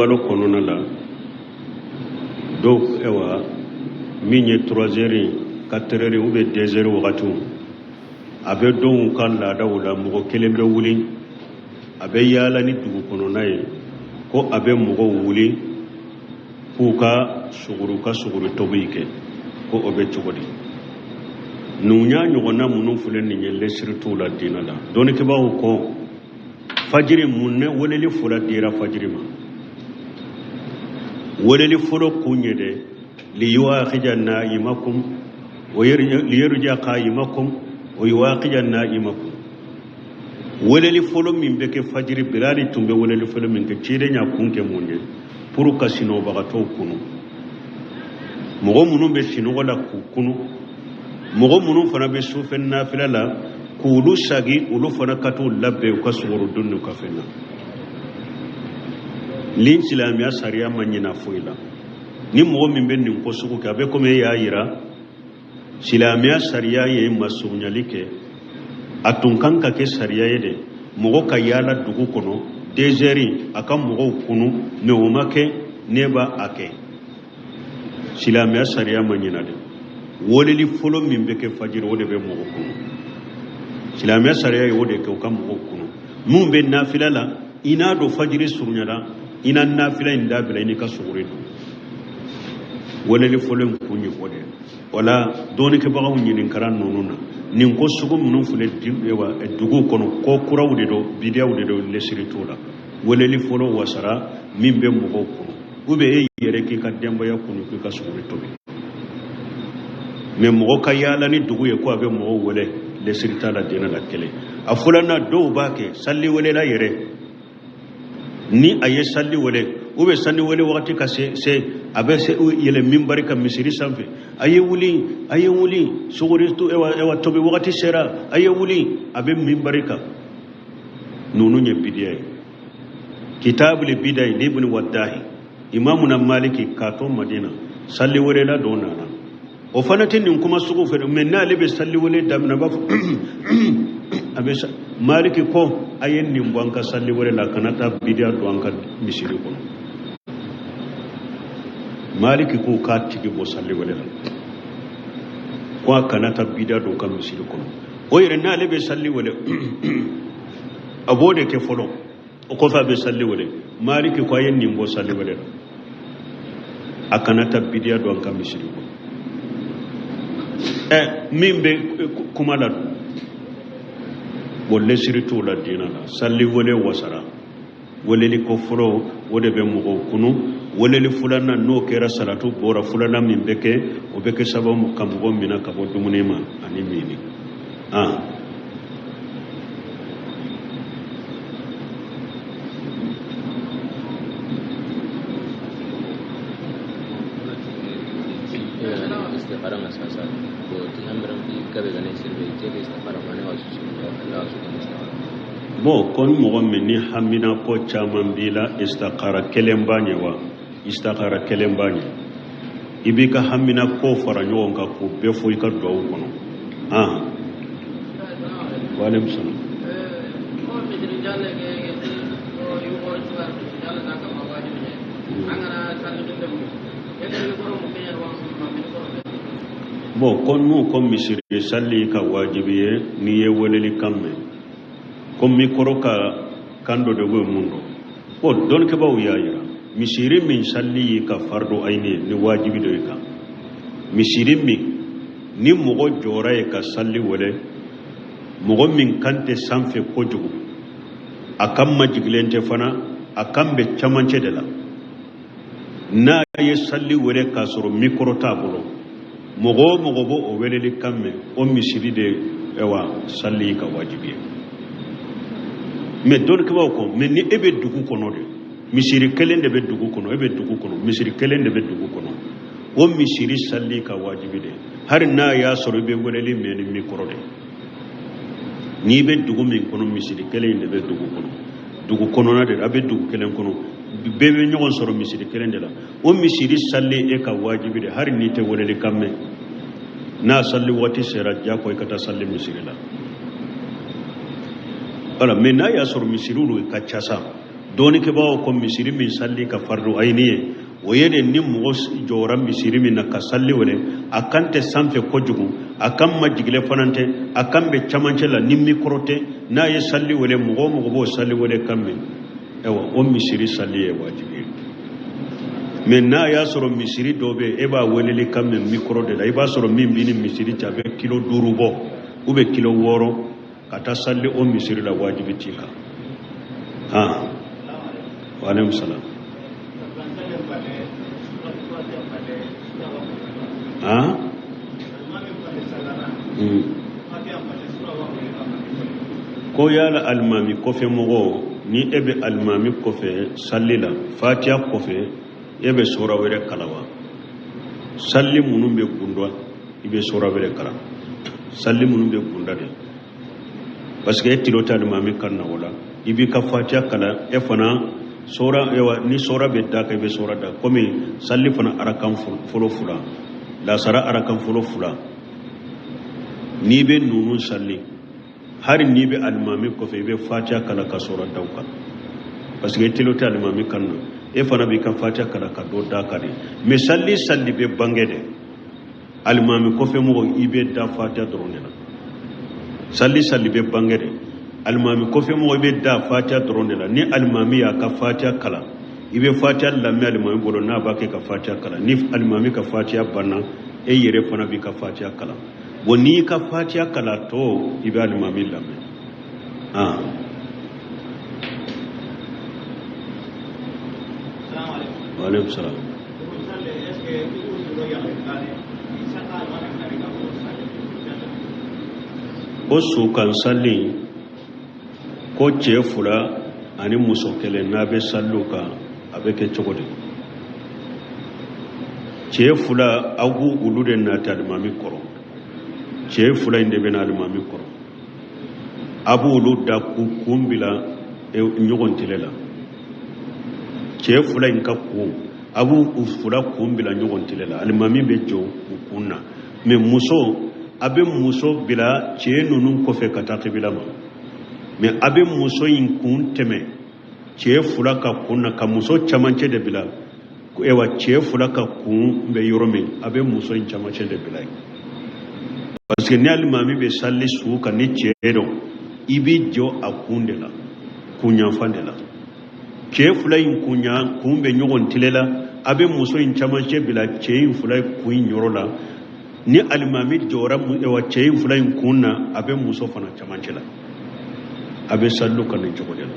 sunkalo kɔnɔna la, dɔw ɛwa min ye 3 heures, 4 heures ou bien 2 heures wagatiw, a bɛ dɔw ka laadaw la, mɔgɔ kelen bɛ wuli, a bɛ yaala ni dugu kɔnɔna ye ko a bɛ mɔgɔw wuli k'u ka suguru ka suguri tobi kɛ, ko o bɛ cogo di? Ninnu y'a ɲɔgɔnna minnu filɛ nin ye, lesiri t'u la diinɛ la. Dɔnnikɛbaaw ko fajiri, mun ne weleli fɔlɔ dira fajiri ma? Weleli fɔlɔ kun ye de liyuwaqija na'imakum wa liyarja qa'imakum wa yuwaqija na'imakum. Weleli fɔlɔ min bɛ kɛ fajiri, Bilali tun bɛ weleli fɔlɔ min kɛ, ciden y'a kun kɛ mun ye? Pour ka sinɔgɔbagatɔw kunu, mɔgɔ minnu bɛ sinɔgɔ la k'u kunu, mɔgɔ minnu fana bɛ sufɛ nafila la k'olu sagi, olu fana ka t'u labɛn u ka sugoro dun n'u ka fɛn na. Ni silamɛya sariya ma ɲina foyi la, ni mɔgɔ min bɛ nin ko sugu kɛ, a bɛ komi e y'a yira silamɛya sariya ye masurunyali kɛ. A tun kan ka kɛ sariya ye de mɔgɔ ka yaala dugu kɔnɔ deux heures a ka mɔgɔw kunu, mais o ma kɛ. Ne b'a a kɛ, silamɛya sariya ma ɲina dɛ. Weleli fɔlɔ min bɛ kɛ fajiri, o de bɛ mɔgɔ kunu. Silamɛya sariya ye o de kɛ, u ka mɔgɔw kunu. Mun bɛ nafila la, i n'a dɔn fajiri surunyara, i na nafila in dabila, i n'i ka suguri dun. Weleli fɔlɔ in kun ye o de ye. O la dɔnnikɛbagaw ɲininkara ninnu na, nin ko sugu minnu filɛ dugu kɔnɔ, ko kuraw de don, bidiyaw de don, lesiri t'o la. Weleli fɔlɔ wasara min bɛ mɔgɔw kunu, ou bien e yɛrɛ k'i ka denbaya kunu k'i ka suguri tobi. Mais mɔgɔ ka yaala ni dugu ye ko a bɛ mɔgɔw wele, lesiri t'a la diinɛ la. Kelen a filanan, dɔw b'a kɛ sali welela yɛrɛ, ni a ye sali wele ou bien sali wele wagati ka se, a bɛ se yɛlɛ minbari ka misiri sanfɛ: a ye wuli, a ye wuli, suguri to, ewa tobi wagati sera, a ye wuli. A bɛ minbari kan. Ninnu ye bidiya ye. Kitabul bidayi libni wadahi, imamuna Maliki k'a to Madina, sali welela dɔ nana, o fana tɛ nin kuma sugu fɛ, mais n'ale bɛ sali wele daminɛ, a b'a fɔ a bɛ Maliki ko a ye nin bɔ an ka sali wele la, a kana taa bidiya don an ka misiri kɔnɔ. Maliki ko k'a tigi bɔ sali wele la, ko a kana taa bidiya don ka misiri kɔnɔ. O yɛrɛ n'ale bɛ sali wele, a b'o de kɛ fɔlɔ, o kɔfɛ a bɛ sali wele. Maliki ko a ye nin bɔ sali wele la, a kana taa bidiya don an ka misiri kɔnɔ. Min bɛ kuma la dun, bon, lesiri t'o la diinɛ la. Sali wele wasara, weleli ko fɔlɔ, o de bɛ mɔgɔw kunu. Weleli filanan, n'o kɛra, salatu bɔra, filanan min bɛ kɛ, o bɛ kɛ sababu ka mɔgɔ minɛ ka bɔ dumuni ma ani mini. Istikhara masasa bo ti hamram ti kabe gane sirbe te ke istikhara mane wa su la su istikhara. Bon, ko ni mɔgɔ min ni hamina ko caman b'i la, istikhara kelen b'a ɲɛ wa? Istikhara kelen b'a ɲɛ. I b'i ka hamina ko fara ɲɔgɔn kan k'o bɛɛ fɔ i ka duwawu kɔnɔ. Wa aleykum salam. Bon, ko n'u ko misiri sali ka wajibi ye n'i ye weleli kan mɛn, ko mikɔrɔ ka kan dɔ de bɛ mun dɔn. Bon, dɔnnikɛbaaw y'a yira misiri min sali y'i ka fardo ayini ye, ni wajibi dɔ ye kan, misiri min ni mɔgɔ jɔra ye ka sali wele, mɔgɔ min kan tɛ sanfɛ kojugu, a kan majigilen tɛ fana, a kan bɛ camancɛ de la, n'a ye sali wele k'a sɔrɔ mikɔrɔ t'a bolo, mɔgɔ o mɔgɔ b'o o weleli kan mɛn, o misiri de ɛwa sali ka wajibi ye. Mais dɔnnikɛbaaw ko, mais ni e bɛ dugu kɔnɔ de, misiri kelen de bɛ dugu kɔnɔ, e bɛ dugu kɔnɔ, misiri kelen de bɛ dugu kɔnɔ, o misiri sali ka wajibi de, hali n'a y'a sɔrɔ i bɛ weleli mɛn ni mikɔrɔ de. N'i bɛ dugu min kɔnɔ, misiri kelen in de bɛ dugu kɔnɔ, dugu kɔnɔna de la, a bɛ dugu kelen kɔnɔ, bɛɛ bɛ ɲɔgɔn sɔrɔ misiri kelen de la, o misiri sali e ka wajibi de, hali n'i tɛ weleli kan mɛn. N'a sali waati sera, diyagoya i ka taa sali misiri la. Wala, mais n'a y'a sɔrɔ misiriw ka ca sa, Dɔnnikɛbaaw ko misiri min salli ka fardu ayini ye, o ye de ni mɔgɔ jɔra misiri min na ka salli wele, a kan tɛ sanfɛ kojugu, a kan majigilen fana tɛ, a kan bɛ camancɛ la, ni mikɔrɔ tɛ, n'a ye salli wele, mɔgɔ o mɔgɔ b'o salli wele kan mɛn, ayiwa o misiri salli ye wajibi ye. Mɛ n'a y'a sɔrɔ misiri dɔ bɛ yen, e b'a weleli kan mɛn mikɔrɔ de la, i b'a sɔrɔ min b'i ni misiri cɛ a bɛ kilo 5 bɔ ou bien kilo 6, ka taa salli o misiri la, wajibi t'i kan. Wa aleykum salam. Ko yala alimami kɔfɛ mɔgɔ, ni e bɛ alimami kɔfɛ salli la, fatiya kɔfɛ, e bɛ sura wɛrɛ kalan wa? Salli minnu bɛ gunda, i bɛ sura wɛrɛ kalan. Salli minnu bɛ gunda de, parce que e tilo tɛ alimami kan na o la, i b'i ka fatiya kalan, e fana sura, ewa ni sura bɛ da kan, i bɛ sura da, komi salli fana arakan fɔlɔ fila, lasara arakan fɔlɔ fila, n'i bɛ ninnu salli, hali n'i bɛ alimami kɔfɛ, i bɛ fatiya kalan ka sura da o kan, parce que e tilo tɛ alimami kan na, e fana b'i ka fatiya kalan ka dɔ da kan de. Mais salli salli bɛ bange de, alimami kɔfɛ mɔgɔ, i bɛ da fatiya dɔrɔn de la. Salli salli bɛ bange de, alimami kɔfɛ mɔgɔ, i bɛ da fatiya dɔrɔn de la. Ni alimami y'a ka fatiya kalan, i bɛ fatiya lamɛn alimami bolo, n'a b'a kɛ ka fatiya kalan. Ni alimami ka fatiya banna, e yɛrɛ fana b'i ka fatiya kalan. Bon, n'i ka fatiya kalan tɔ, i bɛ alimami lamɛn. Wa aleykum salam. Ko su kan salli, ko cɛ fila ani muso kelen n'a bɛ salliw kan, a bɛ kɛ cogo di? Cɛ fila, aw b'u olu de nati alimami kɔrɔ. Cɛ fila in de bɛ na alimami kɔrɔ, a b'olu da k'u kun bila ɲɔgɔn tele la. Cɛ fila in ka kun, a b'u u fila kun bila ɲɔgɔn tele la, alimami bɛ jɔ u kun na. Mɛ muso, a bɛ muso bila cɛ ninnu kɔfɛ ka taa kibila ma, mɛ a bɛ muso in kun tɛmɛ cɛ fila ka kun na, ka muso camancɛ de bila. Ewa, cɛ fila ka kun bɛ yɔrɔ min, a bɛ muso in camancɛ de bila yen, parce que ni alimami bɛ salli su kan ni cɛ dɔn, i bɛ jɔ a kun de la, kunyanfan de la. Cɛ fila in kunya kun bɛ ɲɔgɔn tile la, a bɛ muso in camancɛ bila cɛ in fila kun in yɔrɔ la. Ni alimami jɔra ewa cɛ in fila in kun na, a bɛ muso fana camancɛ la. A bɛ sallu kan nin cogo de la.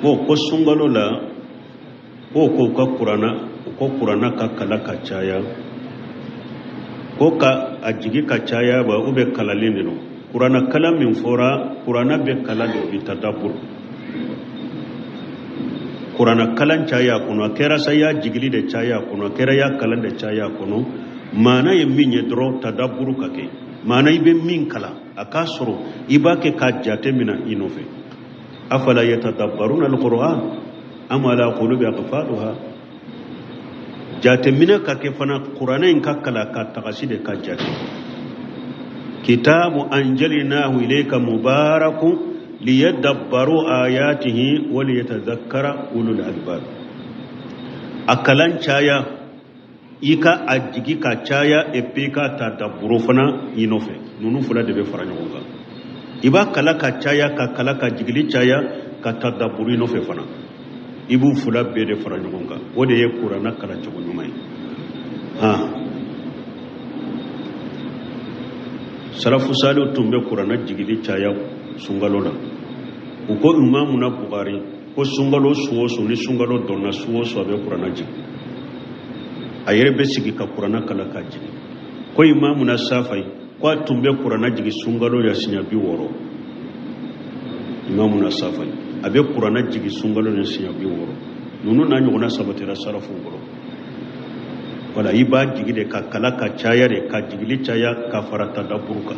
Bon, ko sunkalo la, ko ko ka kuranna, ko kuranna ka kala ka caya, ko ka a jigi ka caya ba, u bɛ kalalen de don. Kuranna kalan min fɔra, kuranna bɛ kalan de bi tadabbur. Kuranna kalan caya kɔnɔ, a kɛra sa y'a jigili de caya kɔnɔ, a kɛra y'a kalan de caya kɔnɔ, maana ye min ye dɔrɔn, tadabburu ka kɛ. Maana i bɛ min kalan, a k'a sɔrɔ i b'a kɛ k'a jate minɛ i nɔfɛ. Afala yatadabbaruna alquran am ala qulubi aqfaluha. Jateminɛ ka kɛ fana, kuranɛ in ka kalan ka tagasi de ka jate. Kitabu anjalnahu ilayka mubarakun liyadabbaru ayatihi wa liyatadhakkara ulul albab. A kalan caya, i ka a jigi ka caya, et puis ka tadabburu fana i nɔfɛ. Ninnu fila de bɛ fara ɲɔgɔn kan. I b'a kala ka caya, ka kala ka jigili caya, ka tadabburu i nɔfɛ fana. I b'u fila bɛɛ de fara ɲɔgɔn kan. O de ye kuranna kalan cogo ɲuman ye. Salafu saliw tun bɛ kuranna jigili caya sunkalo la. U ko imamuna Bukhari ko sunkalo su o su, ni sunkalo donna su o su, a bɛ kuranna jigin, a yɛrɛ bɛ sigi ka kuranna kalan ka jigin. Ko imamuna Safayi ko a tun bɛ kuranna jigin sunkalo ya siɲɛ 60. Imamuna Safayi a bɛ kuranna jigin sunkalo ya siɲɛ 60. Ninnu n'a ɲɔgɔnna sabatira salafuw bolo. Wala i b'a jigi de ka kala ka caya de, ka jigili caya ka fara tadabburu kan.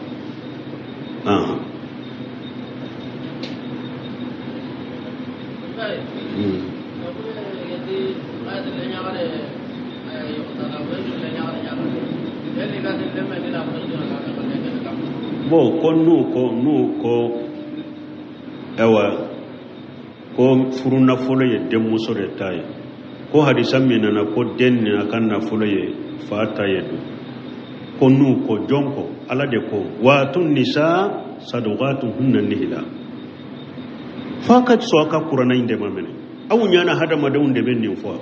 Bon, ko n'u ko ayiwa, ko furu nafolo ye denmuso de ta ye, ko hadisa min nana ko den ni a ka nafolo ye fa ta ye don, ko n'u ko jɔn ko Ala de ko وآتوا النساء صدقاتهن نحلة. F'a ka sɔn a ka kuranna in de ma minɛ. Aw ɲana hadamadenw de bɛ nin fɔ.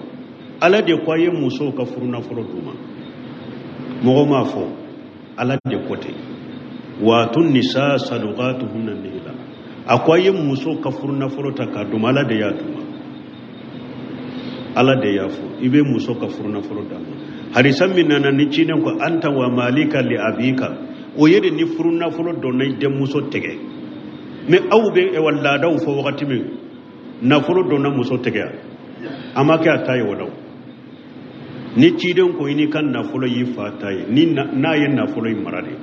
Ala de ko a ye musow ka furu nafolo d'u ma. Mɔgɔ m'a fɔ, Ala de ko ten: وآتوا النساء صدقاتهن نحلة. A ko a ye musow ka furu nafolo ta k'a d'u ma. Ala de y'a d'u ma, Ala de y'a fɔ i bɛ muso ka furu nafolo d'a ma. Hadisa min nana ni ciden ko أنت ومالك لأبيك, o ye de ni furu nafolo donna i denmuso tɛgɛ. Mais aw bɛ ɛwà laadaw fɔ wagati min, nafolo donna muso tɛgɛ, a ma kɛ a ta ye. O la o, ni ciden ko i n'i ka nafolo y'i fa ta ye, ni n'a ye nafolo in mara de,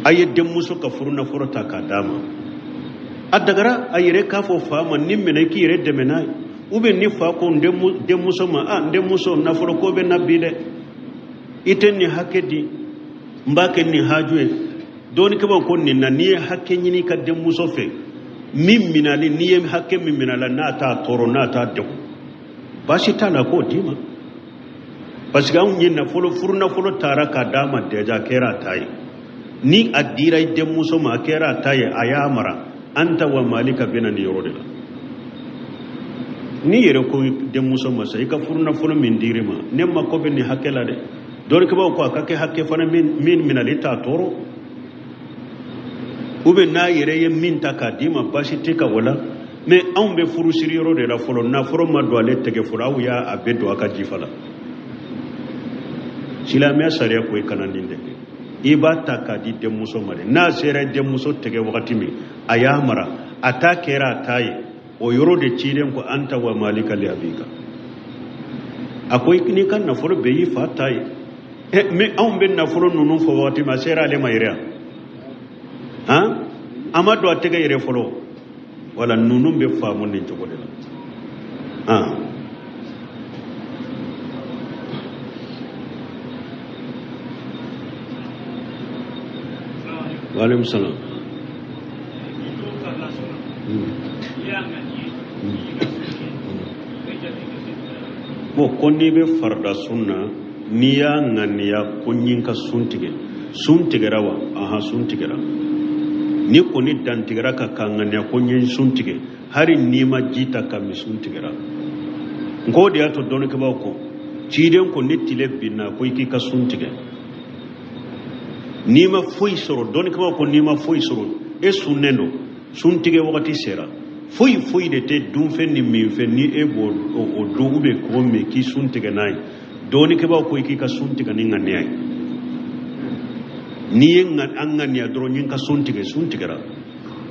a ye denmuso ka furu nafolo ta k'a d'a ma, a dagara a yɛrɛ k'a fɔ fa ma ni minɛ i k'i yɛrɛ dɛmɛ n'a ye. Ou bien ni fa ko n denmuso ma: a n denmuso, nafolo ko bɛ na bi dɛ, i tɛ nin hakɛ di, n b'a kɛ nin haju ye. Dɔɔnikɛbaw ko nin na, n'i ye hakɛ ɲini i ka denmuso fɛ min minali, n'i ye hakɛ min minɛ a la, n'a t'a tɔɔrɔ, n'a t'a degun, baasi t'a la k'o d'i ma, parce que anw ye nafolo, furu nafolo taara k'a d'a ma déjà, a kɛra a ta ye. Ni a dira i denmuso ma, a kɛra a ta ye, a y'a mara. أنت ومالك bɛ na nin yɔrɔ de la. N'i yɛrɛ ko denmuso ma sa, i ka furu nafolo min dir'i ma, ne mako bɛ nin hakɛ la dɛ. Dɔɔnikɛbaw ko a ka kɛ hakɛ fana min minɛli t'a tɔɔrɔ, ou bien n'a yɛrɛ ye min ta k'a d'i ma, baasi tɛ ka o la. Mais anw bɛ furu siri yɔrɔ de la fɔlɔ, nafolo ma don ale tɛgɛ fɔlɔ, aw y'a a bɛɛ don a ka jifa la. Silamɛya sariya ko i kana nin de kɛ. I b'a ta k'a di denmuso ma de, n'a sera denmuso tɛgɛ wagati min, a y'a mara, a ta kɛra a ta ye. O yɔrɔ de ciden ko أنت ومالك لأبيك. A ko n'i ka nafolo bɛɛ y'i fa ta ye. Mais anw bɛ nafolo ninnu fɔ wagati min, a sera ale ma yɛrɛ yan, han, a ma don a tɛgɛ yɛrɛ fɔlɔ. Wala ninnu bɛ faamu nin cogo de la, han. Waaleykum salaam. Bon, ko n'i bɛ farida sun na, n'i y'a ŋaniya ko n ka sun tigɛ, sun tigɛra wa? Ahan, sun tigɛra. Ni kɔni dantigɛra ka k'a ŋaniya ko n ye sun tigɛ, hali n'i ma ji ta ka min, sun tigɛra. Nka o de y'a to dɔnnikɛbaaw ko ciden ko ni tile binna, ko i k'i ka sun tigɛ n'i ma foyi sɔrɔ. Dɔnnikɛbaaw ko n'i ma foyi sɔrɔ, e sunnen don, sun tigɛ wagati sera, foyi foyi de tɛ dunfɛn ni minfɛn ni e b'o o dun ou bien k'o min k'i sun tigɛ n'a ye. Dɔnnikɛbaaw ko i k'i ka sun tigɛ ni ŋaniya ye. N'i ye an ŋaniya dɔrɔn n ka sun tigɛ, sun tigɛra,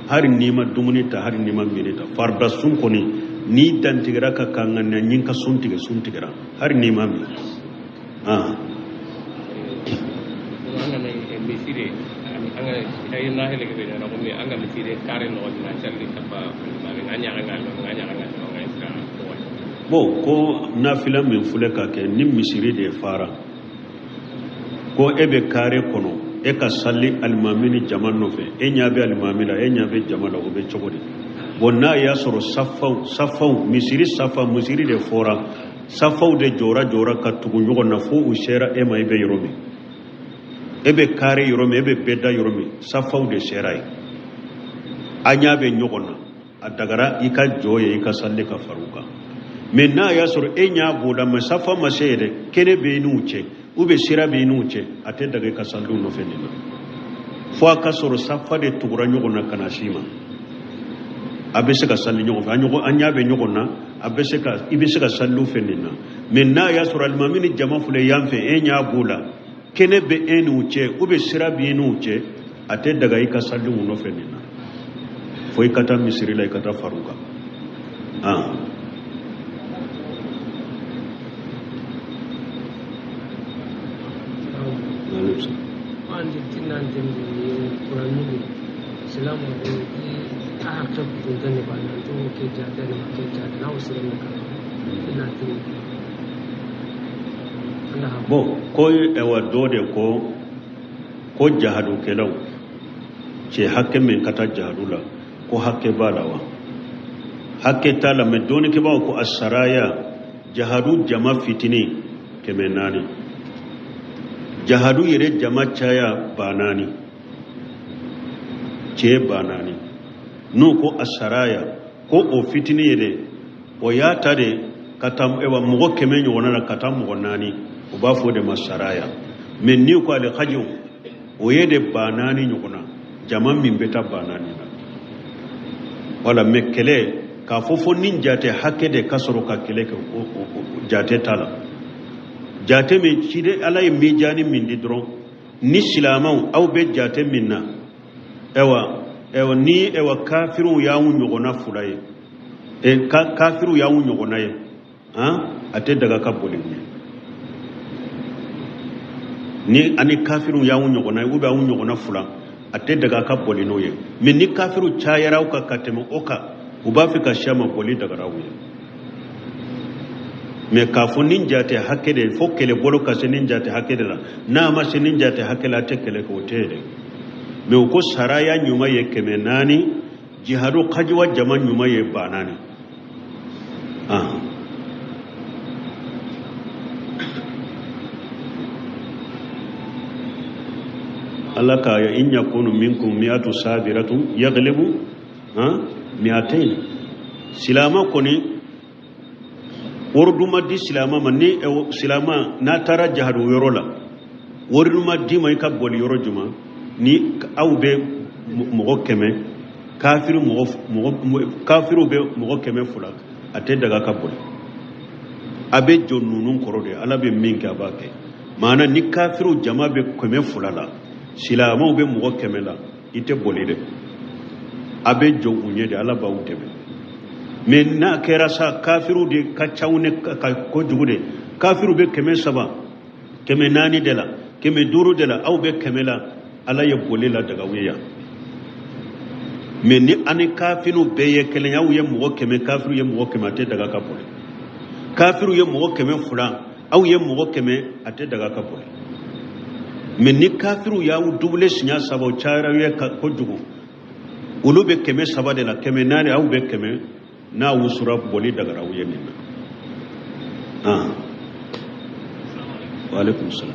hali n'i ma dumuni ta, hali n'i ma mini ta. Farida sun kɔni, n'i dantigɛra ka ka ŋaniya n ka sun tigɛ, sun tigɛra, hali n'i ma min. Ah. An ka misiri an ka ay na hele ke na ko mi an ka misiri kare no na challi kapa ma nga nya nga nga nya nga nga isra ko. Bon, ko nafila min filɛ ka kɛ ni misiri de fara, ko e bɛ kare kɔnɔ, e ka sali alimami ni jama nɔfɛ, e ɲɛ bɛ alimami la, e ɲɛ bɛ jama la, o bɛ cogo di? Bon, n'a y'a sɔrɔ safaw safaw, misiri safa, misiri de fɔra, safaw de jɔra jɔra ka tugu ɲɔgɔn na fo u sera e ma, i bɛ yɔrɔ min, e bɛ kare yɔrɔ min, e bɛ bɛɛ da yɔrɔ min, safaw de sera yen, a ɲɛ bɛ ɲɔgɔn na, a dagara i ka jɔ ye, i ka sali ka fara u kan. Mais n'a y'a sɔrɔ e ɲɛ b'o la, mais safa ma se yɛrɛ, kɛnɛ bɛ i n'u cɛ ou bien sira bɛ i n'u cɛ, a tɛ daga i ka saliw nɔfɛ nin na, fo a ka sɔrɔ safa de tugura ɲɔgɔn na ka na s'i ma. A bɛ se ka sali ɲɔgɔn fɛ, an ɲɔgɔn an ɲɛ bɛ ɲɔgɔn na, a bɛ se ka i bɛ se ka saliw fɛ nin na. Mais n'a y'a sɔrɔ alimami ni jama filɛ yan fɛ, e ɲɛ b'o la, kɛnɛ bɛ e n'u cɛ ou bien sira bɛ i n'u cɛ, a tɛ daga i ka saliw nɔfɛ nin na, fo i ka taa misiri la, i ka taa far'u kan, ah. Aleykum salaam. Andi tinantendi kuranyini silamu i a Anta kunta ne ba nan to ke jate ne ke jate na usire ne ka ina tin anda ha. Bon, ko ewa dɔ de ko jahadukɛlaw cɛ hakɛ min ka taa jahadu la, ko hakɛ b'a la wa hakɛ t'a la? Mɛ dɔnnikɛbaaw ko a saraya jahadu jama fitinin 400, jahadu yɛrɛ jama caya 4000, cɛ 4000. N'o ko a saraya ko o fitinin yɛrɛ, o y'a ta de ka taa ewa mɔgɔ 100 ɲɔgɔnna na ka taa mɔgɔ 4, o b'a fɔ o de ma saraya. Mɛ n'i ko ale hajw, o ye de 4000 ɲɔgɔnna, jama min bɛ taa 4000 na. Wala mɛ kɛlɛ k'a fɔ fo ni jate hakɛ de ka sɔrɔ ka kɛlɛ kɛ, o jate t'a la. Jate min ciden Ala ye mijani min di dɔrɔn, ni silamɛw aw bɛ jate min na, ewa ni ewa kafiriw y'anw ɲɔgɔnna 2 ye, kafiriw y'anw ɲɔgɔnna ye, han, a tɛ daga ka boli ɲɛ. Ni ani kafiriw y'anw ɲɔgɔnna ye, ou bien anw ɲɔgɔnna 2, a tɛ daga ka boli n'o ye. Mɛ ni kafiriw cayara aw kan ka tɛmɛ o kan, u b'a fɛ ka siya ma, boli dagara aw ye. Mɛ k'a fɔ nin jate hakɛ de fo kɛlɛbolo ka se nin jate hakɛ de la, n'a ma se nin jate hakɛ la, a tɛ kɛlɛ kɛ, o tɛ yen dɛ. Mɛ u ko saraya ɲuman ye 400, jihadu kajiwa jama ɲuman ye 4000. Ala ka in yakunu minkum mi'atu sabiratun yaghlibu mi'atayn. Silama kɔni wari dun ma di silama ma, ni silama n'a taara jahadu yɔrɔ la, wari dun ma d'i ma i ka boli yɔrɔ jumɛn, ni aw bɛ mɔgɔ 100, kafiriw bɛ mɔgɔ 200, a tɛ daga ka boli. A bɛ jɔ ninnu kɔrɔ de, Ala bɛ min kɛ a b'a kɛ. Maana ni kafiriw jama bɛ 200 la, silamɛw bɛ mɔgɔ 100 la, i tɛ boli dɛ, a bɛ jɔ u ɲɛ de, Ala b'aw dɛmɛ. Mɛ n'a kɛra sa kafiriw de ka ca ne ka kojugu de, kafiriw bɛ 300, 400 de la, 500 de la, aw bɛ 100 la, Ala ye boli la daga u ye yan. Mɛ ni ani kafiriw bɛɛ ye kelen ye, aw ye mɔgɔ 100, kafiriw ye mɔgɔ 100, a tɛ daga ka boli. Kafiriw ye mɔgɔ 200, aw ye mɔgɔ 100, a tɛ daga ka boli. Mɛ ni kafiriw y'aw dubule siɲɛ 3, o cayara ye kojugu, olu bɛ 300 de la, 400, aw bɛ 100, n'a wusura boli dagara aw ye nin na. Wa alaikum salam.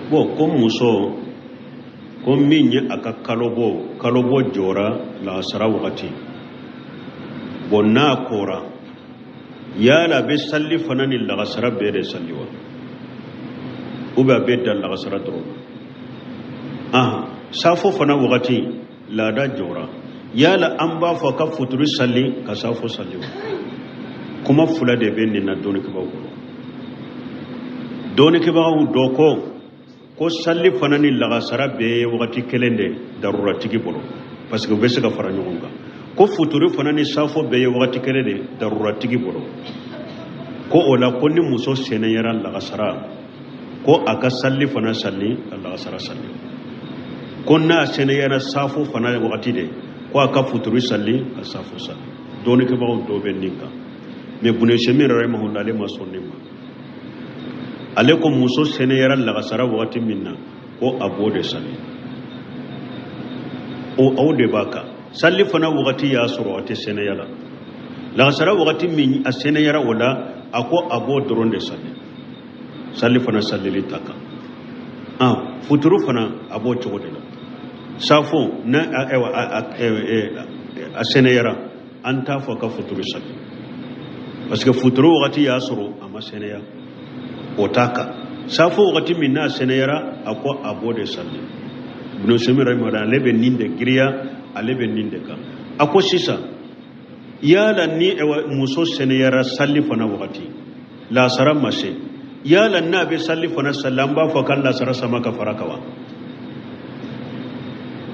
Bon, ko muso ko min ye a ka kalobɔ jɔra lansara wagati, bon n'a kora yala a bɛ sali fana ni lagasara bɛɛ de sali wa, ou bien a bɛ dan lagasara dɔrɔn ma? Safo fana wagati laada jɔra, yala an b'a fɔ ka futuri sali ka safo sali wa? Kuma 2 de bɛ nin na dɔnnikɛbagaw bolo. Dɔnnikɛbagaw dɔ ko sali fana ni lagasara bɛɛ ye wagati kelen de daruratigi bolo, parce que u bɛ se ka fara ɲɔgɔn kan. Ko futuri fana ni safo bɛɛ ye wagati kelen de daruratigi bolo. Ko o la ko ni muso sɛnɛyara lagasara, ko a ka sali fana sali ka lagasara sali. Ko n'a sɛnɛyara safo fana wagati de, ko a ka futuri sali ka safo sali. Dɔnnikɛbagaw dɔw bɛ nin kan. Mɛ Ibn Usaymin rahimahullah ale ma sɔn nin ma. Ale ko muso sɛnɛyara lagasara wagati min na, ko a b'o de sali. O aw de b'a kan. Sali fana wagati y'a sɔrɔ a tɛ sɛnɛya la. Lagasara wagati min a sɛnɛyara o la, a ko a b'o dɔrɔn de sali. Sali fana salili ta kan. Futuru fana a b'o cogo de la. Safo n'a a sɛnɛyara, an t'a fɔ ka futuru sali. Parce que futuru wagati y'a sɔrɔ a ma sɛnɛya, o t'a kan. Safo wagati min n'a sɛnɛyara, a ko a b'o de sali. Ibn Usaymin rahimahullah ale bɛ nin de giriya, ale bɛ nin de kan. A ko sisan yala ni muso sɛnɛyara sali fana wagati, lasara ma se, yala n'a bɛ sali fana sali, an b'a fɔ ka lasara sama ka fara kan wa?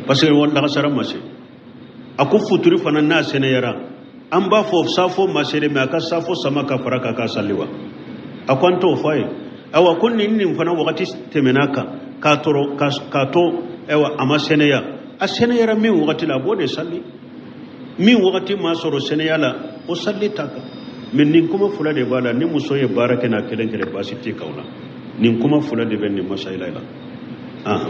Parce que lasara ma se. A ko futuri fana n'a sɛnɛyara, an b'a fɔ safo ma se dɛ, mɛ a ka safo sama ka fara kan k'a sali wa? A ko an t'o fɔ a ye. Ayiwa, ko nin nin fana wagati tɛmɛna kan k'a tɔrɔ k'a to, ayiwa, a ma sɛnɛya. A sɛnɛyara min wagati la, a b'o de sali. Min wagati ma sɔrɔ sɛnɛya la, o sali t'a kan. Mais nin kuma fila de b'a la. Ni muso ye baara kɛ n'a kelen kelen, baasi t'i kan o la. Nin kuma fila de bɛ nin masayila la. Ah.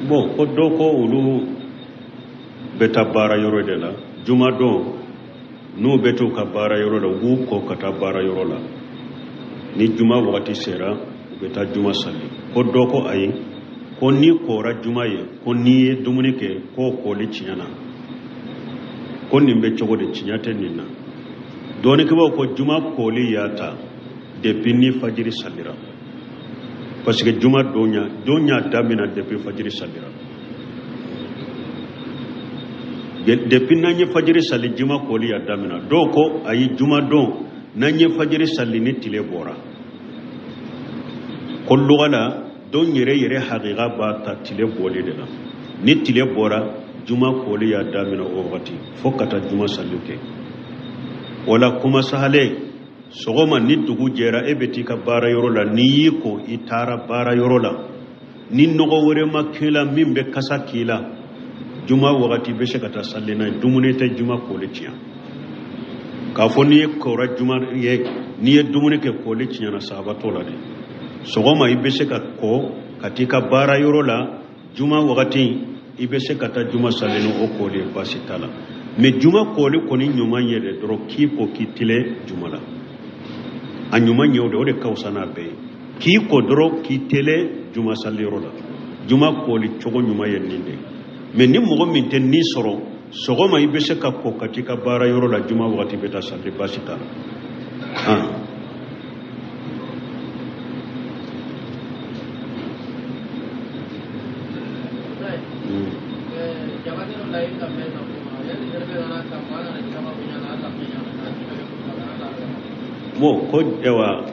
Bon, ko dɔ ko olu bɛ taa baara yɔrɔ de la jumadon. N'u bɛ t'u ka baara yɔrɔ la, u b'u kɔ ka taa baara yɔrɔ la. Ni juma wagati sera, u bɛ taa juma sali. Ko dɔ ko ayi, ko n'i kɔra juma ye, ko n'i ye dumuni kɛ, k'o kɔli tiɲɛna. Ko nin bɛ cogo di? Tiɲɛ tɛ nin na. Dɔɔnikɛbaw ko juma kɔli y'a ta depuis ni fajiri salira, parce que juma don don y'a damina depuis fajiri salira. Depuis n'an ye fajiri sali, juma kɔli y'a damina. Dɔw ko ayi, juma don, n'an ye fajiri sali ni tile bɔra, ko luga la, don yɛrɛ yɛrɛ hakika b'a ta tile bɔli de la. Ni tile bɔra, juma kɔli y'a damina o wagati fo ka taa juma sali kɛ. O la, kuma sahalen, sɔgɔma ni dugu jɛra, e bɛ t'i ka baara yɔrɔ la. N'i y'i ko i taara baara yɔrɔ la, ni nɔgɔ wɛrɛ ma k'i la min bɛ kasa k'i la, juma wagati bɛ se ka taa sali n'a ye. Dumuni tɛ juma kɔli tiɲɛ. K'a fɔ n'i ye kɔra juma ye, n'i ye dumuni kɛ, kɔli tiɲɛna, sahaba t'o la dɛ. Sɔgɔma i bɛ se ka kɔ ka t'i ka baara yɔrɔ la, juma wagati i bɛ se ka taa juma sali ni o kɔli ye, baasi t'a la. Mais juma kɔli kɔni ɲuman ye de dɔrɔn k'i ko k'i tile juma la, a ɲuman ye o de, o de ka fisa n'a bɛɛ ye. K'i ko dɔrɔn k'i tele juma saliyɔrɔ la, juma kɔli cogo ɲuman ye nin de ye. Mais ni mɔgɔ min tɛ nin sɔrɔ, sɔgɔma i bɛ se ka kɔ ka t'i ka baara yɔrɔ la, juma wagati bɛ taa sali, baasi t'a la. Ah. Bon, ko ayiwa,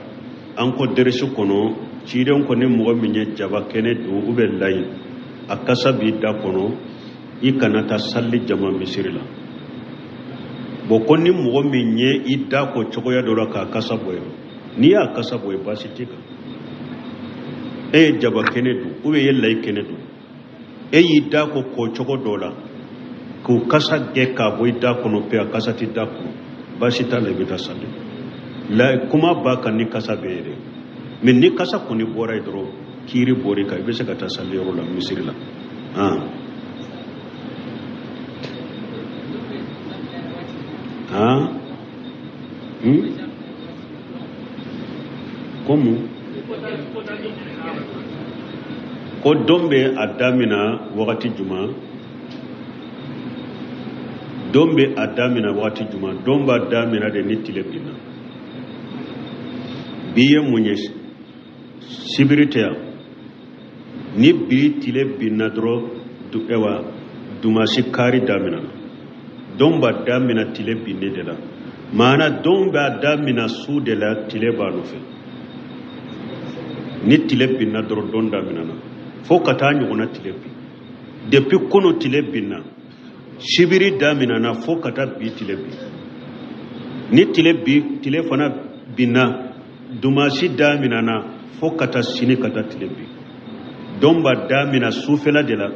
an ko deresi kɔnɔ, ciden ko ni mɔgɔ min ye jaba kɛnɛ dun ou bien layi, a kasa b'i da kɔnɔ, i kana taa sali jama misiri la. Bon, ko ni mɔgɔ min ye i da ko cogoya dɔ la k'a kasa bɔ yen, n'i y'a kasa bɔ yen, baasi t'i kan. E ye jaba kɛnɛ dun ou bien i ye layi kɛnɛ dun, e y'i da ko ko cogo dɔ la k'o kasa gɛn k'a bɔ i da kɔnɔ pe, a kasa t'i da kɔnɔ, baasi t'a la, i bɛ taa sali la. Kuma b'a kan ni kasa bɛ yen dɛ. Mais ni kasa kɔni bɔra yen dɔrɔn, kiiri bɔr'i kan, i bɛ se ka taa sali yɔrɔ la, misiri la. Ah ah, Ko mun? Ko don bɛ a damina wagati jumɛn? Don bɛ a damina wagati jumɛn? Don b'a damina de ni tile binna. Bi ye mun ye? Sibiri tɛ yan. Ni bi tile binna dɔrɔn, ayiwa, dumasi kari daminɛna. Don b'a damina tile binni de la. Maana don b'a damina su de la, tile b'a nɔfɛ. Ni tile binna dɔrɔn, don daminɛna fo ka taa ɲɔgɔnna tile bin. Depuis kunu tile binna, sibiri daminɛna fo ka taa bi tile bin. Ni tile bi tile fana binna, dumasi daminɛna fo ka taa sini ka taa tile bin. Don b'a damina sufɛla de la,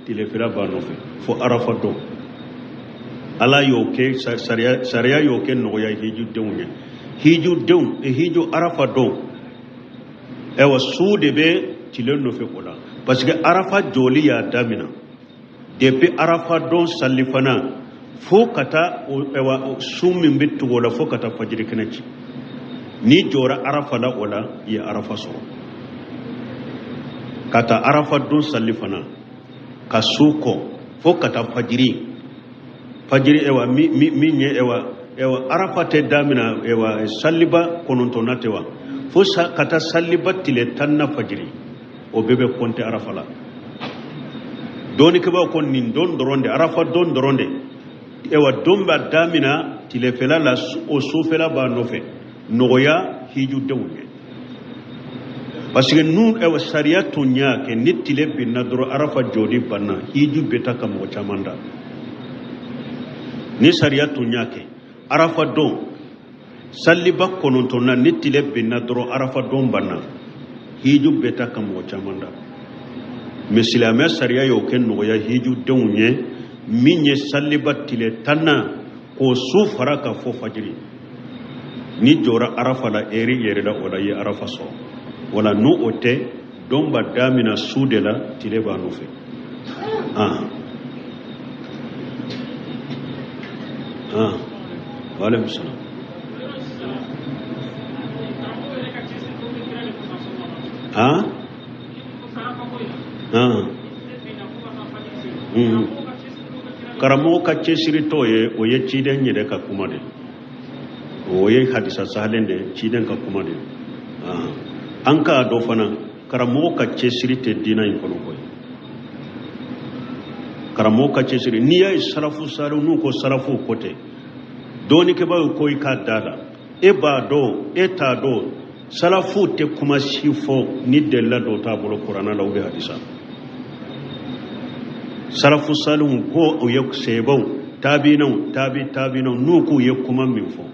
tilefɛla b'a nɔfɛ fo arafa don. Ala y'o kɛ sariya, sariya y'o kɛ nɔgɔya hijudenw ye. Hijudenw, hiju arafa don, ayiwa, su de bɛ tile nɔfɛ o la, parce que arafa jɔli y'a damina depuis arafa don salifana fo ka taa, ayiwa, su min bɛ tugu o la fo ka taa fajiri kɛnɛ ci. N'i jɔra arafa la, o la i ye arafa sɔrɔ. Ka taa arafa don salifana ka su kɔ fo ka taa fajiri, fajiri, ayiwa, min ye, ayiwa, arafa tɛ damina, ayiwa, saliba kɔnɔntɔnna tɛ wa, fo ka taa saliba tile 10 na fajiri, o bɛɛ bɛ kɔnte arafa la. Dɔɔnikɛbaaw ko nin don dɔrɔn de, arafa don dɔrɔn de, ayiwa, don b'a damina tilefɛla la, o sufɛla b'a nɔfɛ. Nɔgɔya hijudenw ye, parce que n'u sariya tun y'a kɛ ni tile binna dɔrɔn arafa jɔli banna, hiju bɛ taa ka mɔgɔ caman da. Ni sariya tun y'a kɛ arafa don saliba kɔnɔntɔnna ni tile binna dɔrɔn arafa don banna, hiju bɛ taa ka mɔgɔ caman da. Mais silamɛ sariya y'o kɛ nɔgɔya hijudenw ye, min ye saliba tile tannan k'o su fara ka fɔ fajiri. Ni jɔra arafa la eri yɛrɛ la, o la i ye arafa sɔrɔ. Wala n'o o tɛ, don b'a damina su de la, tile b'a nɔfɛ. Waaleykum salaam. Karamɔgɔ ka cɛsiri t'o ye, o ye ciden yɛrɛ ka kuma de ye, o ye hadisa sahalen de ye, ciden ka kuma de ye. An k'a dɔn fana, karamɔgɔ ka cɛsiri tɛ diina in kɔnɔ koyi. Karamɔgɔ ka cɛsiri, n'i y'a ye salafu salihu n'u ko salafu ko tɛ, dɔnnikɛbaaw ko i k'a da la, e b'a dɔn e t'a dɔn, salafu tɛ kuma si fɔ ni delila dɔ t'a bolo kuranna la ou bien hadisa. Salafu salihu ko o ye sebaw, taabinaw, taabi taabinaw, n'u k'u ye kuma min fɔ,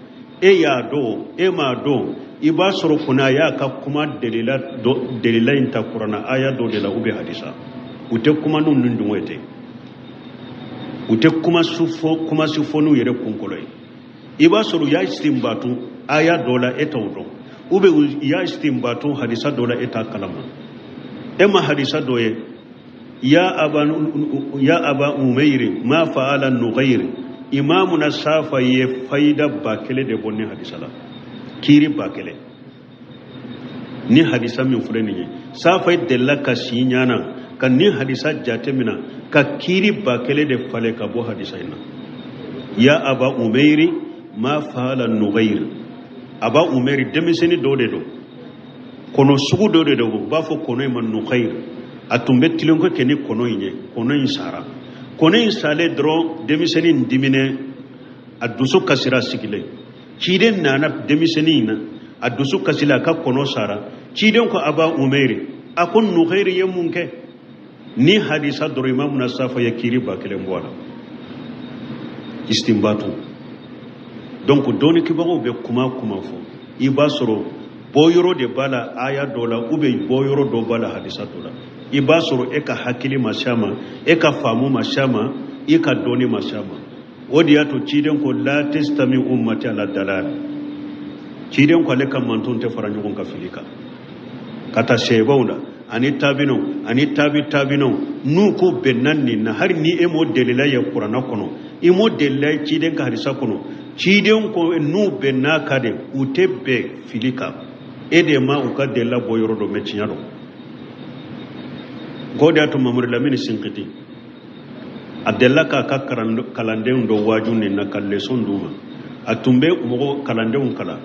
e y'a dɔn e m'a dɔn, i b'a sɔrɔ kɔni a y'a ka kuma delila dɔ, delila in ta kuranna aya dɔ de la ou bien hadisa. U tɛ kuma n'u ni dungɔ ye ten, u tɛ kuma su fɔ, kuma si fɔ n'u yɛrɛ kunkolo ye. I b'a sɔrɔ u y'a istinbatu aya dɔ la, e t'o dɔn, ou bien u y'a istinbatu hadisa dɔ la, e t'a kalama. E ma hadisa dɔ ye, ya aba, ya aba umayri ma fa'ala nughayr, imamuna safa ye fayida ba kelen de bɔ ni hadisa la, kiiri ba kelen ni hadisa min filɛ nin ye. Safa ye delila ka si ɲana ka ni hadisa jate mina ka kiiri ba kelen de falen ka bɔ hadisa in na. Ya aba umayri ma fa'ala nughayr, aba umayri denmisɛnnin dɔ de don, kɔnɔ sugu dɔ de don, u b'a fɔ kɔnɔ in ma nughayr. A tun bɛ tilenkɛ kɛ ni kɔnɔ in ye, kɔnɔ in sara, kɔnɔ in salen dɔrɔn denmisɛnnin in diminen, a dusu kasira sigilen. Ciden nana denmisɛnnin in na, a dusu kasila, a ka kɔnɔ sara. Ciden ko aba umayri, a ko nughayr ye mun kɛ? Ni hadisa dɔrɔn imamu na safa ye kiiri ba kelen bɔ a la, istinbatu. Donc dɔnnikɛbagaw bɛ kuma kuma fɔ, i b'a sɔrɔ bɔyɔrɔ de b'a la aya dɔ la, ou bien bɔyɔrɔ dɔ b'a la hadisa dɔ la. I b'a sɔrɔ e ka hakili ma s'a ma, e ka faamu ma s'a ma, i ka dɔnni ma s'a ma. O de y'a to ciden ko la tastami ummati ala dalal, ciden ko ale ka manton tɛ fara ɲɔgɔn kan fili kan, ka taa sebaw la ani taabinaw ani taabi taabinaw, n'u ko bɛnna nin na, hali ni e m'o delila ye kuranna kɔnɔ, i m'o delila ye ciden ka hadisa kɔnɔ, ciden ko n'u bɛnna ka de, u tɛ bɛn fili kan. E de ma u ka delila bɔ yɔrɔ dɔn, mɛ tiɲɛ don. K'o de y'a to Mamadu Lamini Sinkiti a delila k'a ka kalandenw dɔ waaju nin na ka leçon d'u ma. A tun bɛ mɔgɔ kalandenw kalan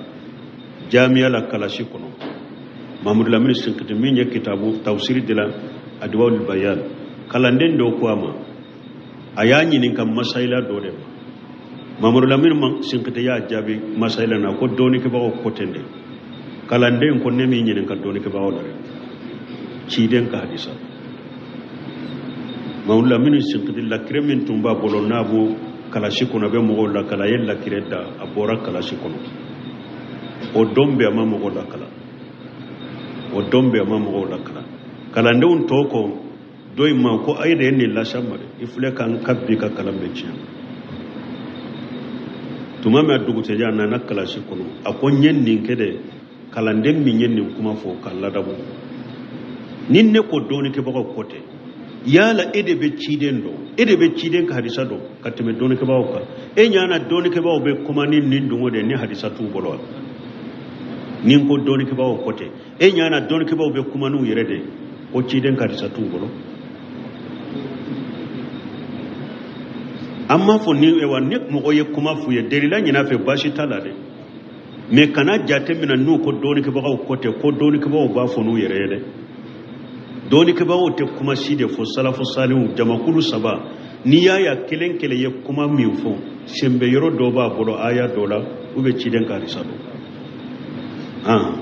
jamiya la kalasi kɔnɔ. Mamadu Lamini Sinkiti min ye kitabu tafsiri de la Adwa'ul Bayan, kalanden dɔw ko a ma, a y'a ɲininka masayila dɔ de ma. Mamadu Lamini Sinkiti y'a jaabi masayila na ko dɔnnikɛbagaw ko ten de. Kalanden ko ne m'i ɲininka dɔnnikɛbagaw la dɛ, ciden ka hadisa. Mamadu Lamini Sinkiti lakire min tun b'a bolo n'a b'o kalasi kɔnɔ, a bɛ mɔgɔw lakala, a ye lakire da, a bɔra kalasi kɔnɔ. O don bɛɛ a ma mɔgɔw lakala, o don bɛɛ a ma mɔgɔw lakala. Kalandenw tɔ ko dɔ in ma ko a ye de ye nin lasa ma dɛ, i filɛ k'an ka bi ka kalan bɛɛ tiɲɛ. Tuma min a dugusɛjɛ a nana kalasi kɔnɔ, a ko n ye nin kɛ dɛ, kalanden min ye nin kuma fɔ k'a ladabu. Ni ne ko dɔnnikɛbagaw ko tɛ, yala e de bɛ ciden dɔn, e de bɛ ciden ka hadisa dɔn ka tɛmɛ dɔnnikɛbagaw kan? E ɲana dɔnnikɛbagaw bɛ kuma ni nin dongo de ni hadisa t'u bolo wa? Ni n ko dɔnnikɛbagaw ko tɛ, e ɲana dɔnnikɛbagaw bɛ kuma n'u yɛrɛ de ko ciden ka hadisa t'u bolo? An m'a fɔ ni wa ni mɔgɔ ye kuma f'u ye delila ɲin'a fɛ baasi t'a la dɛ, mɛ kana jate minɛ n'u ko dɔnnikɛbagaw ko tɛ, ko dɔnnikɛbagaw b'a fɔ n'u yɛrɛ ye dɛ. Dɔnnikɛbagaw tɛ kuma si de fɔ salafu salihu jamakulu saba, n'i y'a ye kelen kelen ye kuma min fɔ, senbɛ yɔrɔ dɔ b'a bolo aya dɔ la ou bien ciden ka hadisa dɔ. Han.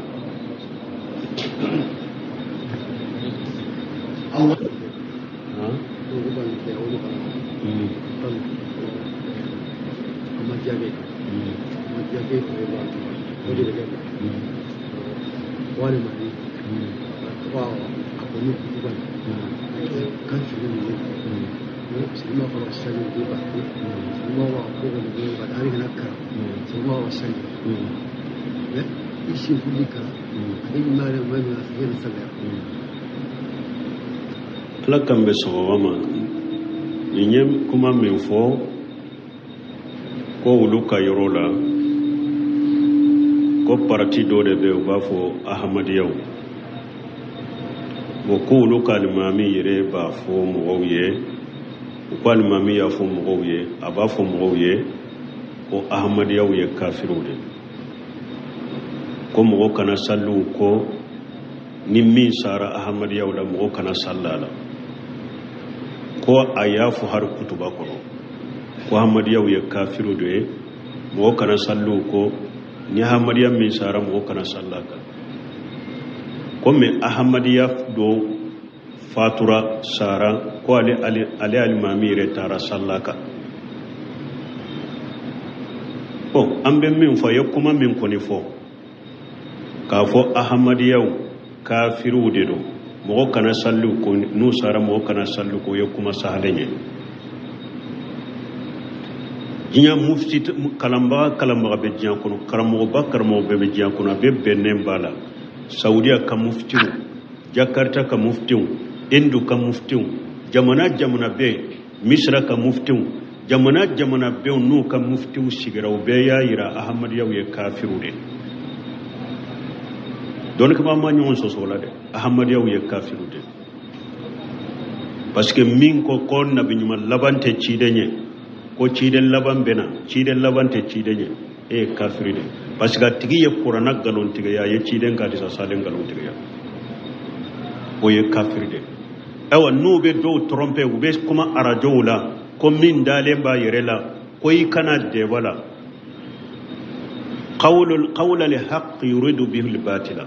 Ala kan bɛ sɔgɔma ma nin ye kuma min fɔ ko olu ka yɔrɔ la ko parti dɔ de bɛ u b'a fɔ ahamadiyaw bon ko olu ka alimami yɛrɛ b'a fɔ mɔgɔw ye u ko alimami y'a fɔ mɔgɔw ye a b'a fɔ mɔgɔw ye ko ahamadiyaw ye kafiriw de ko mɔgɔ kana saliw ko ni min sara ahamadiyaw la mɔgɔ kana sali a la ko a y'a fɔ hari kutuba kɔnɔ ko ahamadiyaw ye kafiriw de ye mɔgɔ kana saliw ko ni ahamadiya min sara mɔgɔ kana sali a kan komi ahamadiya dɔ fatura sara ko ale ale alimami yɛrɛ taara sali a kan bon an bɛ min fɔ a ye kuma min kɔni fɔ k'a fɔ ahamadiyaw kafiriw de don mɔgɔ kana saliw ko n'u sara mɔgɔ kana saliw ko o ye kuma sahalen ye diɲɛ mufti kalanbaga kalanbaga bɛ diɲɛ kɔnɔ karamɔgɔba karamɔgɔ bɛɛ bɛ diɲɛ kɔnɔ a bɛɛ bɛnnen b'a la saudiya ka muftiw jakarta ka muftiw indu ka muftiw jamana jamana bɛ misira ka muftiw jamana jamana bɛ n'u ka muftiw sigira u bɛɛ y'a yira ahamadiyaw ye kafiriw de dɔnnikɛbaa ma ɲɔgɔn sɔsɔ o la dɛ ahamadiyaw ye kafiriw de parce que min ko ko nabi ɲuman laban tɛ ciden ye ko ciden laban bɛ na ciden laban tɛ ciden ye e ye kafiri de parce que a tigi ye kurana nkalontigiya a ye ciden ka hadisa salen nkalontigiya o ye kafiri de ayiwa n'u bɛ dɔw tromper u bɛ kuma arajow la ko min dalen b'a yɛrɛ la ko i kana dɛbɔ la qawla al haqq yuridu bihi al batila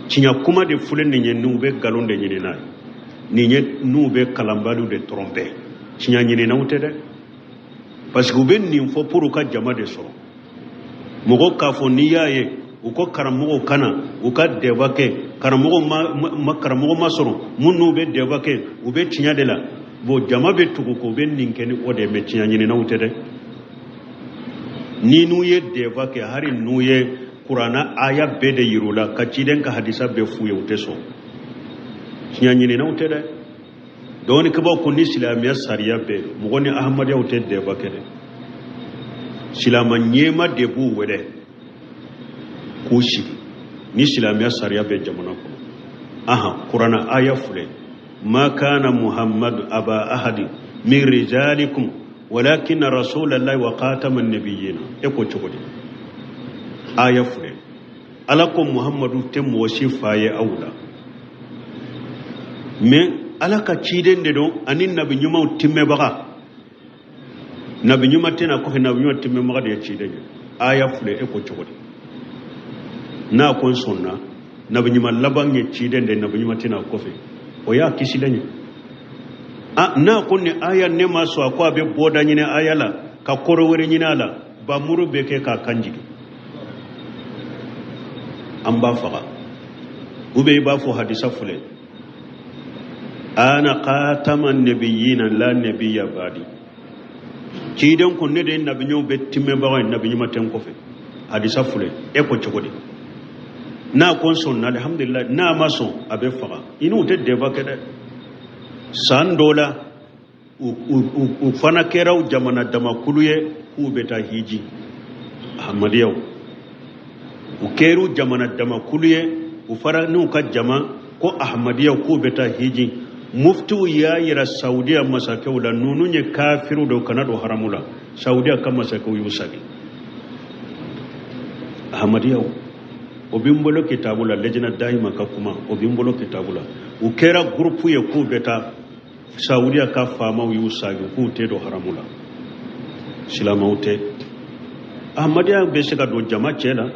tiɲɛ kuma de filɛ nin ye n'u bɛ nkalon de ɲini n'a ye nin ye n'u bɛ kalanbaliw de tromper tiɲɛ ɲininaw tɛ dɛ parce que u bɛ nin fɔ pour u ka jama de sɔrɔ mɔgɔ k'a fɔ n'i y'a ye u ko karamɔgɔw kana u ka dɛba kɛ karamɔgɔ ma karamɔgɔ ma sɔrɔ minnu bɛ dɛba kɛ u bɛ tiɲɛ de la bon jama bɛ tugu ko u bɛ nin kɛ ni o de ye mais tiɲɛ ɲininaw tɛ dɛ ni n'u ye dɛba kɛ hali n'u ye kuranna aya bɛɛ de yir'u la ka ciden ka hadisa bɛɛ f'u ye u tɛ sɔn tiɲɛ ɲininaw tɛ dɛ dɔnnikɛbaaw ko ni silamɛya sariya bɛ mɔgɔ ni ahamadiyaw tɛ dɛba kɛ dɛ silama ɲɛma de b'u wele k'u sigi ni silamɛya sariya bɛ jamana kɔnɔ ahan kuranna aya filɛ ma kana muhammadu aba ahadi min rijalikum walakin rasulallahi wa khataman nabiyina e ko cogo di aya filɛ ala ko muhammadu tɛ mɔgɔ si fa ye aw la mais ala ka ciden de don ani nabi ɲumanw timmɛbaga nabi ɲuman tɛ na kɔfɛ nabi ɲuman timmɛbaga de ye ciden ye aya filɛ e ko cogo di n'a ko n sɔnna nabi ɲuman laban ye ciden de ye nabi ɲuman tɛ na kɔfɛ o y'a kisilen ye a n'a ko ni aya ne ma sɔn a ko a bɛ bɔda ɲini aya la ka kɔrɔ wɛrɛ ɲini a la bamuru bɛ kɛ k'a kan jigin an b'a faga ou bien i b'a fɔ hadisa filɛ ana khatama nabiyina la nabiya badi ciden ko ne de ye nabi ɲumanw bɛɛ timmɛbaga ye nabi ɲuman tɛ n kɔfɛ hadisa filɛ e ko cogo di n'a ko n sɔnna alhamdulilayi n'a ma sɔn a bɛ faga i n'u tɛ débat kɛ dɛ san dɔ la u fana kɛra u jamana damakulu ye k'u bɛ taa hiji ahmadiyaw u kɛra jamana damakulu ye u fara n'u ka jama ko ahmadiyaw k'u bɛ taa hiji muftiw y'a yira saudiya masakɛw la ninnu ye kafiriw de kana don haramu la saudiya ka masakɛw y'u sagi ahmadiyaw o bɛ n bolo kitabu la lejina dayima ka kuma o bɛ n bolo kitabu la u kɛra gurupu ye k'u bɛ taa saudiya ka faamaw y'u sagi k'u tɛ don haramu la silamɛw tɛ ahmadiya bɛ se ka don jama cɛ la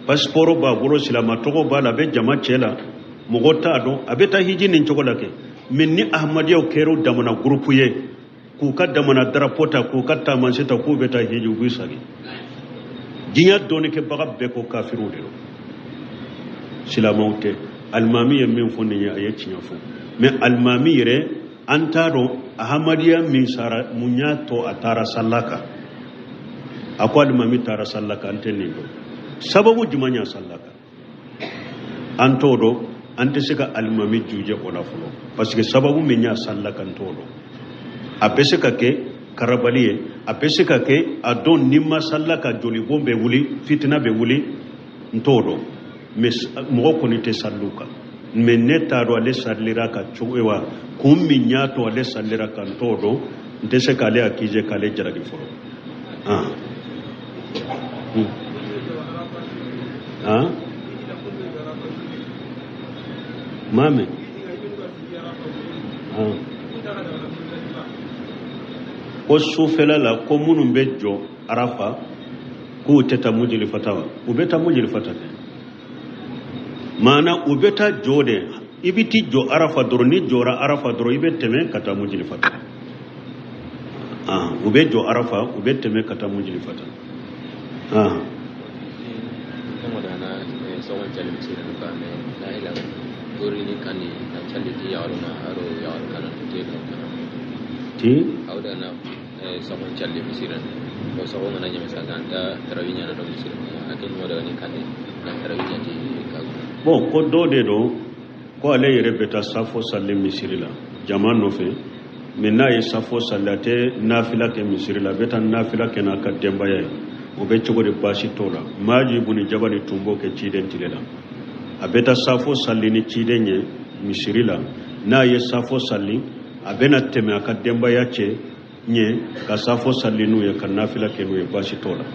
Passeport b'a bolo, silama tɔgɔ b'a la, a bɛ jama cɛ la, mɔgɔ t'a dɔn, a bɛ taa hiji nin cogo la kɛ. Mais ni ahmadiyaw kɛra damana groupe ye, k'u ka damana drapeau ta, k'u ka taamasiyɛn ta, k'u bɛ taa hiji, u b'u sagi. Diɲɛ dɔnnikɛbaga bɛɛ ko kafiriw de don, silamɛw tɛ. Alimami ye min fɔ nin ye, a ye tiɲɛ fɔ. Mais alimami yɛrɛ, an t'a dɔn ahamadiya min sara, mun y'a to a taara salla kan. A ko alimami taara salla kan, an tɛ nin dɔn. Sababu jumɛn y'a salla kan, an t'o dɔn. An tɛ se ka alimami juje o la fɔlɔ, parce que sababu min y'a salla kan, t'o dɔn. A bɛ se ka kɛ karabali ye, a bɛ se ka kɛ a dɔn ni ma salla ka jolibɔn bɛ wuli, fitina bɛ wuli, n t'o dɔn. Mais mɔgɔ kɔni tɛ salliw kan. Mais ne t'a dɔn ale sallira ka cogo wa, kun min y'a to ale sallira kan, n t'o dɔn. N tɛ se k'ale accuser, k'ale jalaki fɔlɔ. Ah. Ah? Maa mɛn. Ah. Ko sufɛla la, ko minnu bɛ jɔ Arafa, k'u tɛ taa Mujilifata wa? U bɛ taa Mujilifata kɛ. Maana u bɛ taa jɔ de, i bɛ t'i jɔ Arafa dɔrɔn, n'i jɔra Arafa dɔrɔn, i bɛ tɛmɛ ka taa Mujilifata. Ah, u bɛ jɔ Arafa, u bɛ tɛmɛ ka taa Mujilifata. Ah. Ti? Bon, ko dɔ de don ko ale yɛrɛ bɛ taa safo sali misiri la jama nɔfɛ, mais n'a ye safo sali, a tɛ nafila kɛ misiri la, a bɛ taa nafila kɛ n'a ka denbaya ye. O bɛ cogo di? Baasi t'o la. Maaji buni jabali tun b'o kɛ ciden tile la. A bɛ taa safo sali ni ciden ye misiri la, n'a ye safo sali, a bɛna tɛmɛ a ka denbaya cɛ ɲɛ ka safo sali n'u ye, ka nafila kɛ n'u ye, baasi t'o la.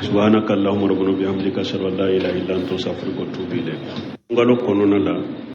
Subhanaka allahumma rabbana bihamdika, ashhadu an la ilaha illa anta, astaghfiruka wa atubu ilayk. Sunkalo kɔnɔna la.